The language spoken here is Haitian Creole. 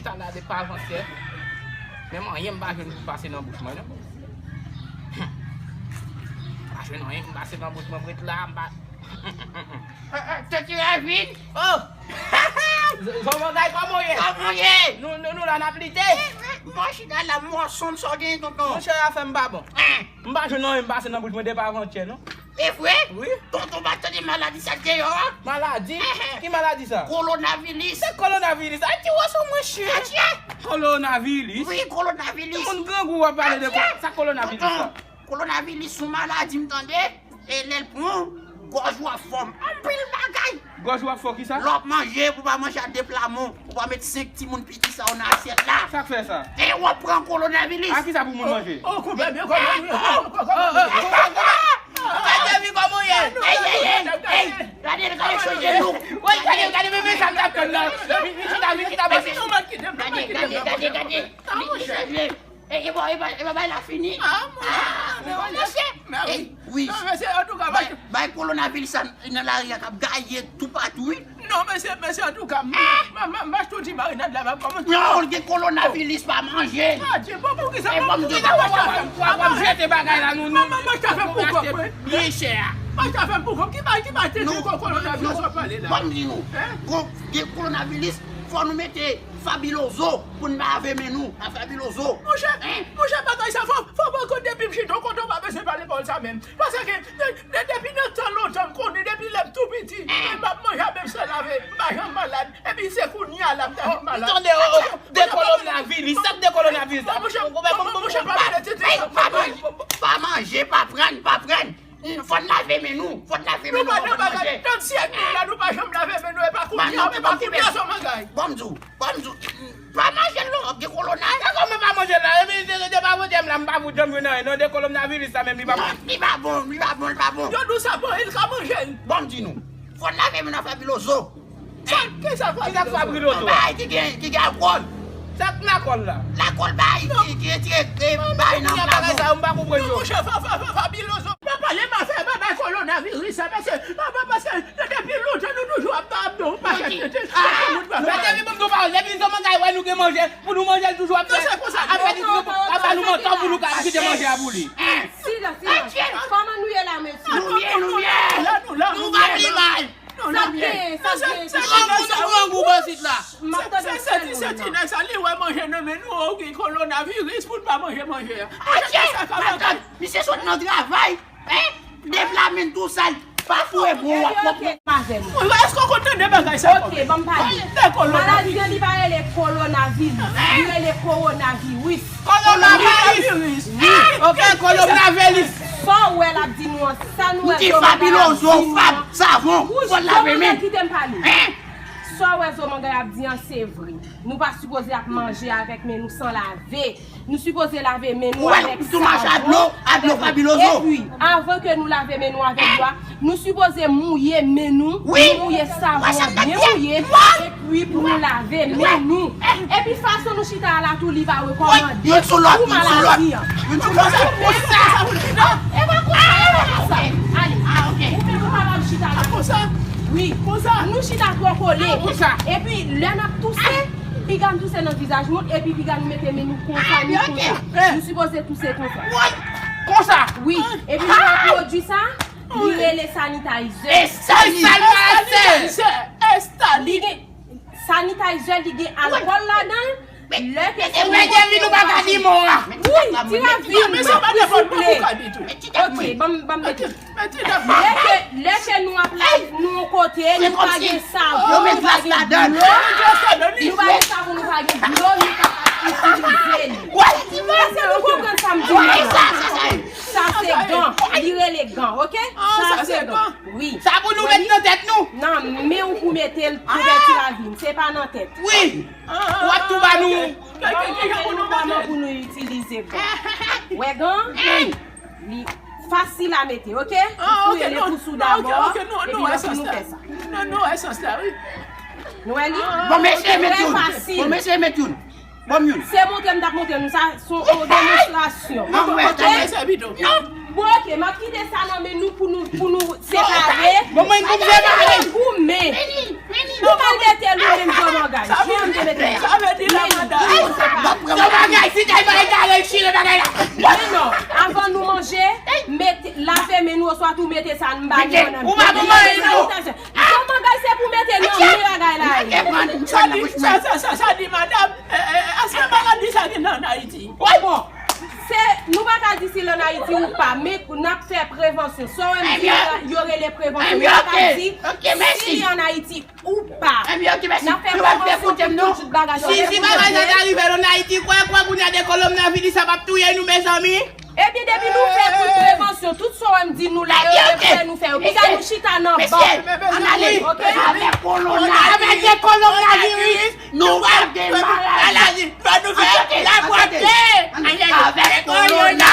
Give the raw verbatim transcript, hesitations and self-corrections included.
Sa la depi avantyè. Menm anyen m pa jwenn pou pase nan bouch mwen, non. M pa jwenn anyen pou pase nan bouch mwen, m ret la, m pa. Tèt yo ravin. Oh! Zonmangay, kòman w ye? Kòman w ye? Nou, nou, nou la, n ap lite. Mwen chita la, m wè sonn sa w genyen, tonton. Monchè, afè m pa bon. M pa jwenn anyen m pase nan bouch mwen depi avantyè, non. E vre? Wi. Tonton pa tande maladi sa k deyò a? Maladi? Ki maladi sa? Kolonaviris. Se kolonaviris? Ay, ti wòch mwen chye. Atye! Kolonaviris? Wi, kolonaviris. Moun grangou w ap pale de kolo-, sa kolonaviris sa? Tonton, kolonaviris se yon maladi m tande. E lè l pran w, gòj ou ap fòm. Anpil bagay. Gòj ou ap fò kisa? Lè w ap manje, pou w pa manje ak de pla men w, pou w pa met senk timoun piti sa yo nan asyèt la. Sa k fè sa? E w ap pran kolonaviris. A kisa pou moun manje? Oh, konpè, byen konpè. Gade vi kòman w ye. Ey, ey, ey, ey. Gade, gade chanje look. Woy, gade, gade, men, men sa m t ap tann nan. Vin, vin chita, vin chita, bòs. Gade, gade, gade, gade. Li, li chanje. E, e bò, e bò, e bò, bay la fini. Ah, mon Dieu. Mon Dieu. Wi. Non, mesye, antouka, bay, bay kolonaviris sa nan lari a k ap gaye toupatou, wi. Non, mesye, mesye, antouka, m, m, m, m achte yon ti marinad la, m ap kòmanse. Non, gen kolonaviris, pa manje. Adye, bon, poukisa, poukisa mwen ka fè m, w ap jete bagay la, nou, nou, mwen ka fè m pou kòm mwen. Byen chè a. Mwen ka fè m pou kòm. Ki ba, ki ba tete kolonaviris w ap pale la? Ban m di nou. Bon, gen kolonaviris, fò nou mete Fabilozo pou n lave men nou a Fabilozo. Monchè, monchè, bagay sa fò, fò bò kote depi m chita yon kote w pa bezwen pale pawòl sa menm. Paske de, de, depi nan tan lontan m konnen, depi lè m tou piti, m ap manje avèk san lave, m pa janm malad. Epi se kounye a la m ta vin malad. M tande de kolonaviris, sa k de kolonaviris? Monchè, monchè, pa pale de tete sa. Pa manje, pa manje, pa pran, pa pran. Fò n lave men nou. Fò n lave men nou avan n manje. Trannsenk ane la, nou pa janm lave men nou. E pa kounye a, e pa kounye a, Zonmangay. Ban m di w, ban m di w, pa manje l non, gen kolona. Sa kòman pa manje l la? Epi de, de, de pa vote m la, m pa vout janm jwenn anyen. Non, de kolonaviris sa menm, li pa bon. Non, li pa bon, li pa bon, li pa bon. Yo di w sa bon, e l ka manje l. Ban m di nou, fò n lave men nou a Fabilozo. Sa, kisa Fabilozo? Kisa Fabilozo? Bay ki gen, ki gen alkòl. Sa k lakòl la? Lakòl bay ki, ki retire, eh, bay nan plafon. Bagay sa yo, m pa konprann yo. Non, monchè, Fa-, Fa-, Fa-, Fabilozo. Pa pale m afè bagay kolonaviris sa, paske, pa, pa, paske depi lontan nou toujou ap, ap, ap, nou pa chèche. Mwen te vin pou m di w pawòl, depi Zonmangay wè nou gen manje, pou nou manje, l toujou ap fè, ap fè di nou, ap ba nou mantò pou nou ka kite manje a pou li. Silans, silans. Kòman nou ye la, mesye? Nou byen, nou byen. Nou pa pi mal. Sa k gen, sa k gen? Grangou, nou grangou bò sit la. M ap tande sèl moun nan. Se ti nèg sa, li wè manje nan men nou, ou gen kolonaviris pou n pa manje manje a. Adye! Matant, misye sot nan travay, hein? De pla men tou sal, pa foure bon w ap pwòp. Mwen, èske w konn tande bagay sa? Ok, ban m pale. Maladi an, li pa rele kolonaviris, li rele kowonaviris. Kolonaviris. Wi. Ok, kolonaviris. Sa w wè l ap di nou an, sa nou wè Fabilozo, Fab, savon, fò l lave men. Zonmangay, kite m pale. Sa w wè Zonmangay ap di an, se vre. Nou pa sipoze ap manje avèk men nou san lave. Nou sipoze lave men nou avèk savon, avèk dlo. Epi, avan ke nou lave men nou avèk dlo a, nou sipoze mouye men nou, nou mouye savon an byen mouye, epi pou nou lave men nou. Epi fason nou chita a la tou, li va rekòmande pou maladi an. Youn sou lòt, youn sou lòt. E pa konsa, e pa konsa. Ale, ou menm ou kapab chita la konsa. Wi. Nou chita twò kole. Epi lè n ap touse, piga n touse nan vizaj moun, epi piga nou mete men nou konsa, nou konsa. Nou sipoze touse konsa. Konsa. Wi. Epi nou wè pwodui sa, li rele sanitizer. Li gen sanitizer, li gen alkòl ladan l. Lè ke se nou pa ka di mo a. Wi, ti Ravin, souple. Ok, ban m, ban m mete. Lè ke, lè ke nou ap lave nou yon kote, nou pa gen savon, nou pa gen dlo, nou pa gen savon, nou pa gen dlo, nou pa ka itilize li. Èske nou konprann sa m di nou an? Sa se gan, li rele gan, ok? Sa se gan. Wi. Sa pou nou met nan tèt nou? Nan men w pou mete l, kouvèti Ravin, se pa nan tèt. Wi. W ap tou ba nou. Ban nou kòman pou nou itilize gan. Wè gan? Li fasil a mete, ok? Ou fouye lekousou dabò, epi lè pou nou fè sa. Non, non, esans la, wi. Nou wè li? Bon, mesye, met youn. Bon, mesye, met youn. Ban m youn. Se montre m t ap montre nou sa, se yon demonstrasyon. Ok? Bon, ok, m ap kite sa nan men nou pou nou, pou nou separe. Bon, mwen, pou m separe. Goumen. Ou pa mete l ou menm, Zonmangay. Jan m te mete l la. Si kay pa egare, chire bagay la. Men non, avan nou manje, mete, lave men nou oswa tou mete sa anba nou nan. Ou pa pou manje nou. Yon bagay se pou mete nan men bagay la. Sa di, sa, sa, sa, sa di madam, eh, eh, èske maladi sa gen nan Ayiti? Bon, se, nou pa ka di si l ann Ayiti ou pa, men n ap fè prevansyon. Sa w wè m di yo rele prevansyon. Yo pa ka di si li ann Ayiti ou pa. N ap fè prevansyon pou tout bagay. Si, si bagay sa ta rive ann Ayiti, kwè, kwè, kounye a de kolonn nan vini, sa p ap touye nou, mezanmi. Ebyen, depi nou fè tout prevansyon, tout sa w wè m di nou la, yo fè nou fè yo. Piga nou chita nan ban. Ann ale. Ok? Avèk kolona, avèk de kolona viris, nou pa gen maladi. Fò nou fè lapwòpte. Avèk kolona.